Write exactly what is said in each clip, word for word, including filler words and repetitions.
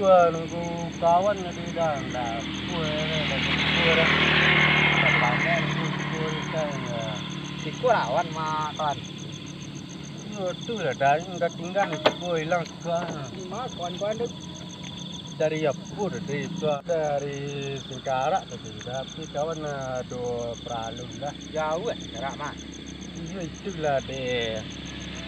Wah, nunggu kawan tadi dah, dah, kuah dah, dah, kuah dah. Dah pandai nunggu kuah dah, ya. Siko lawan mah, kawan. Yo, tu lah, dah, dah tinggal ni, siko hilang siko. Di mana kawan-kawan tu? Dari Yapur tadi, tu dari Singkarak tadi, tapi kawan, ah, ado paralu lah. Jauah, Singkarak mah. Iyo, itulah, deh.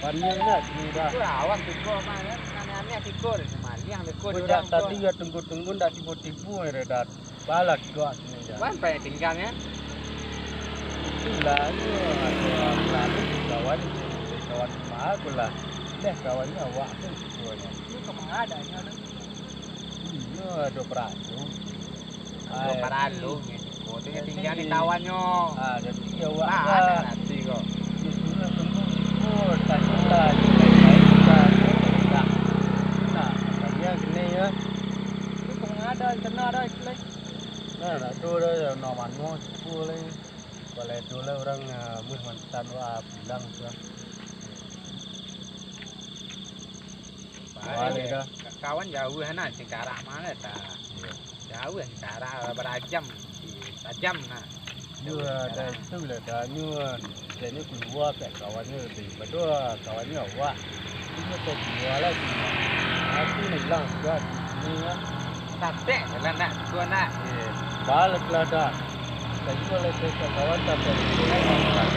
Paniang lah sini dah. Itu lawan siko mah, kan? Aneh-aneh siko, maliang siko. Budak tadi ya tunggu-tunggu ndak tibo-tibo ya, dah. Balak kau sini dah. Wan, payah tinggal, ya. Itulah, iyo, ado paralu kawan, kawan mah aku lah. Deh, kawannyo awak tu siko nyo. Itu kemana adanya tu? Iyo, ado paralu. Ado paralu, nyo. Oh, tu nyo tinggal di kawannyo. Ah, jadi awak lah, ado nanti ko. Disuruh tunggu siko, tak kita, tak kita, tak kita. Nah, kalian kena ya. Itu pengadaan, sana ada istilah. Nah, nak tu dah, nak mano siko lai. Kalau itu lah orang, ah, muih mantan wak pulang tu lah. Balik dah. Kawan jauah nah, Singkarak mah lah, ta. Iyo. Jauah Singkarak, barajam, sajam nah. Iyo, dah itu lah, dah nyo, dah nyo kalua pek kawannyo, daripado kawannyo awak. Itu nyo kalua lah, cuma aku ni hilang sudah di sini lah. Satek jalan nak, tuan nak. Eh, balik lah dah. Sayua lah saya kat kawan dah, balik lah.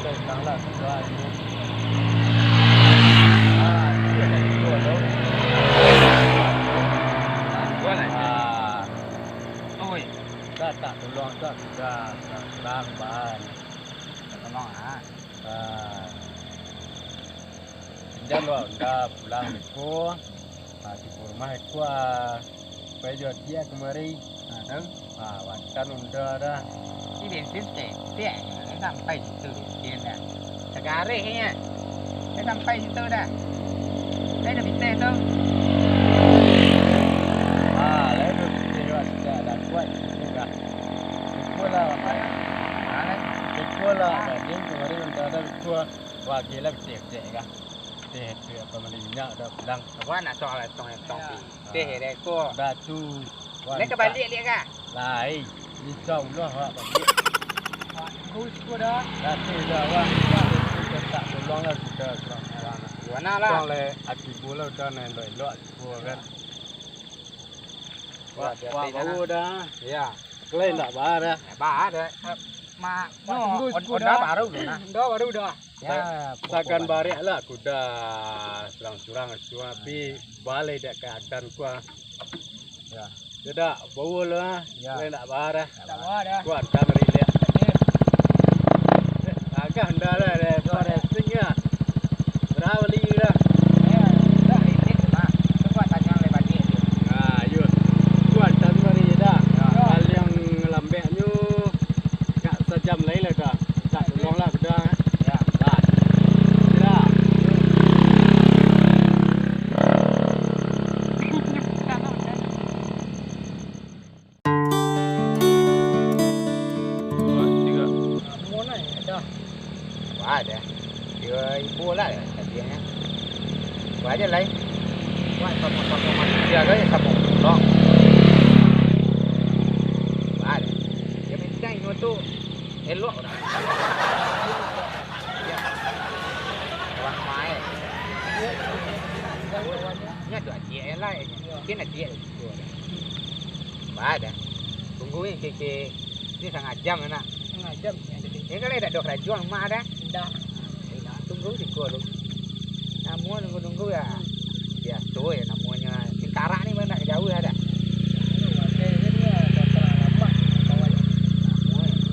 Saya hilang lah sudah ini. Ah, itu lah dari gua tu. Gua lah. Ah. Oi. Dah tak tolong dah sudah, sudah kurang ban. Tak tolong ah. Ah. Pinjam dua onda pulang iko. Ah, tibo rumah iko, ah, pai jo dia kamari. Ah, tahu? Ah, wacan onda dah. Ni bensin saketek, eh, sampai situ bensin dah. Sagareh inyo. Eh, sampai situ dah. Eh, dah pitih tu. Ah, lai dah pitih awak sudah dah kuat situ dah. Syukurlah, Bapak. Mana? Syukurlah, Raden kamari onda dah syukur. Wah, gila pitih-pitih kah. Pitih tu apa mali minyak dah pulang. Apa nak soal etong-etong pi? Pitih dek ko. Dah tu. Lai ka baliak liak kah? Lai. Insya Allah awak baliak. Wah, bagus ko dah. Dah tu dah, wah. Dah tu dah tak tolong lah sudah kurang-kurang. Gimana lah? Tolong lai aki bola udah nak elok-elok aku kan. Wah, wah, baru dah. Iya. Kelai ndak bah dah. Bah dah. Mak, no, onda baru dah. Onda baru dah. Ya, sagan bariak lah, kuda surang-surang suah, tapi balai dek keadaan kuah. Ya. Tidak, bau lah. Ya. Boleh nak bah dah. Tak bah dah. Kuat kan merilik. Agak ndak lah, dah racing lah. Berapa beli dah? Ya, dah limit tu mah. Cuba tanya lebih balik tu. Ah, yo. Kuat kan meri dah. Ya. Paling lambeknyo Kak, sajam lai lah dah. Tak tolong lah, udah. Ya. Dah. Sudah. Wah, dah. Dua ribu lah ya, tadinya. Wah, aja lai. Wah, samo-samo manusia kan, samo tolong. Wah, dah. Yang penting inyo tu elok urang. Urang main. Nya tu aciak yang lain. Mungkin aciak tu. Bah dah. Tunggu ni, keke. Ni sangajam nak. Sangajam ni ada. Ni kalau dak ada karajo mak dah. Dah. Eh, nak tunggu siko tu. Namo nunggu-nunggu ya. Biaso ya namonyo. Singkarak ni banyak jauh ada. Namo ya.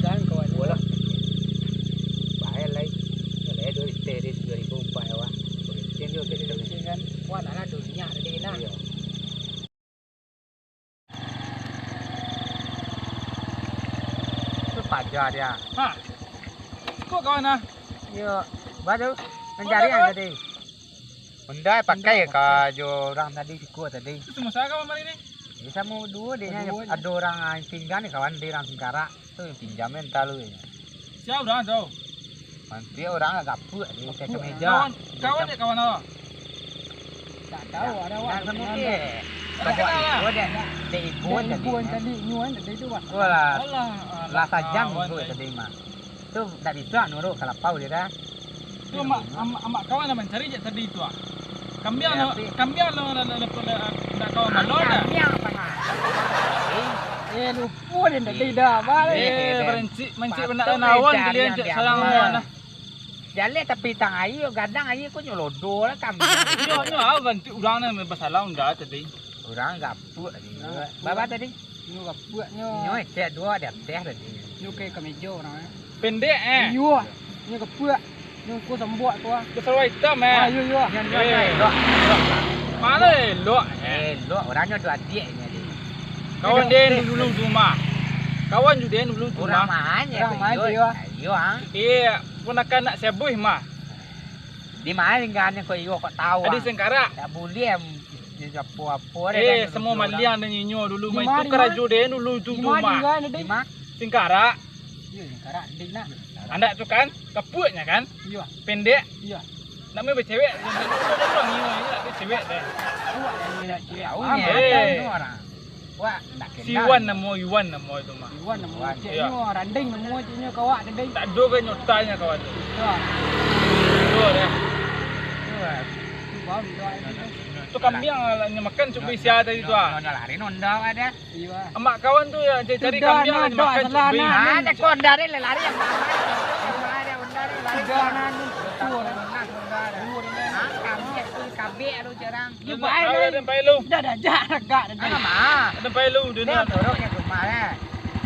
Kan kawan. Bola. Bahaya lai. Kalau dua ribu, dua ribu empat ya, wah. Bensin juga kita. Bensin kan. Wah, nak lah dunia tadi lah. Iya. Tu paja dia. Ha. Kok kawan ah? Yo, baru mencari yang tadi. Onda pakai ka jo urang tadi, siko tadi. Itu samo saya kawan mari ni? Ini samo duo dia nya. Ado urang, ah, tinggal ni kawan di urang Singkarak. Tu pinjam entah lu. Sia urang tu? Nanti urang agak gapuak di kaca meja. Kawan, kawan dek kawan awak? Tak tahu, ada awak. Nak semut dia. Kau buat iko dek, dek iko tadi, kan? Tadi nyo kan, tadi tu, Pak. Alah. Alah, lah sajam iko tadi mah. Tu ndak bisa nuruik ka lapau dia dah. Tu amak, amak, amak kawan lah mancari jak tadi tu, ah. Kambiang lo, kambiang lo, lo, lo, lo, lo, ndak kawan balo dah. Kambiang apa nah? Eh, lupo dia tadi dah, balik. Eh, barancik, mancik bana lawan kalian jak sarang lawan lah. Jaleh tapi tang aia, gadang aia ko nyo lodo lah kambiang. Nyo, nyo, ah, barancik urang ni basalah unda tadi. Urang gapuak tadi. Baba tadi? Nyo gapuak nyo. Nyo ecek duo di ateh tadi. Nyo ka kamejo urang, eh. Pendek, eh? Iyo. Nyo gapuak. Nyo ko sambuak tu, ah. Basaluar itam, eh? Ah, iyo, iyo. Nyo, nyo, nyo elok. Mano elok, eh? Elok, urang nyo duo adiak nyo tadi. Kawan den dulu tu mah. Kawan jo den dulu tu mah. Urang main, iyo, ah. Iyo, ponakan nak sabuih mah. Di ma tingganyo ko iyo, kok tau, ah? Adi singkarak. Ndak buliah, em, apo-apo deh. Eh, samo maliang deh inyo dulu mah. Itu karajo deh dulu tu, tu mah. Di ma? Singkarak. Iyo, singkarak, dek nak. Andak tu kan, kapuaknyo kan? Iyo. Pendek. Iyo. Nak main bacewek, nak main bacewek deh. Awak yang nak cewek. Awak yang nak cewek. Eh. Wah, ndak kenal. Si Iwan namo, Iwan namo itu mah. Iwan namo. Iwan. Cek nyo, Randing namo cek nyo, kawak Randing. Tak ado ka nyotanyo kawan tu. Yo. Yo dah. Tu baru doa itu. Tu kambiang lah nyo makan cubi sia tadi tu ah. Nyo lari nonda ada. Iyo. Amak kawan tu yo cari kambiang lah nyo makan cubi. Ah, ada kondar ni lari yang lari. Lari yang lari. Sudah, nah, ni. Betul. Nah, kondar. Ah, kambiang tu kabek tu jarang. Yo, bae, bae. Dah, dah, jak, agak, dah, jak. Alah, mah. Dah, bae lu, dunia. Dah, turun ka rumah, eh.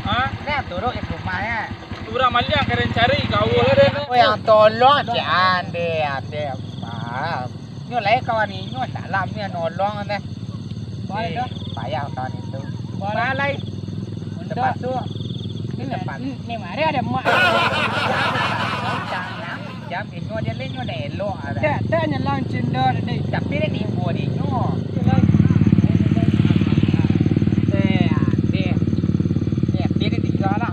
Ha? Dah, turun ka rumah, eh. Urang maliang karen cari, gaul lah, dah. Oh, yang tolong, cik, ande, ande. Ah. Nyo lai kawan inyo, dalam ni nolong, dah. Bae, dah. Payah kawan itu. Bae. Bae lai. Terpaksa. Ni lepas. Ni, ni mari ada mak. Jam inyo dia lain nyo dah elok ah. Dah, dah nyelang cendol tadi. Tapi dia tibo dia nyo. Eh, ade. Eh, dia tinggal lah.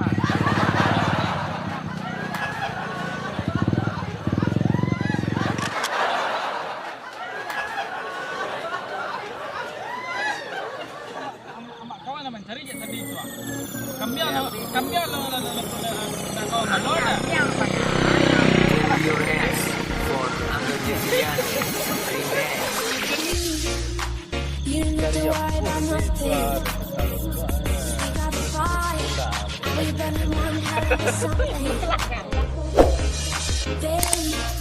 Am-, amak kawan lah mancari jak tadi tu ah. Kambiang lah, kambiang lah, lah, lah, lah, lah, lah, lah, kawan lah, lah. You know the why about nothing. We got the fire, and we burning one hell of a something. Babe.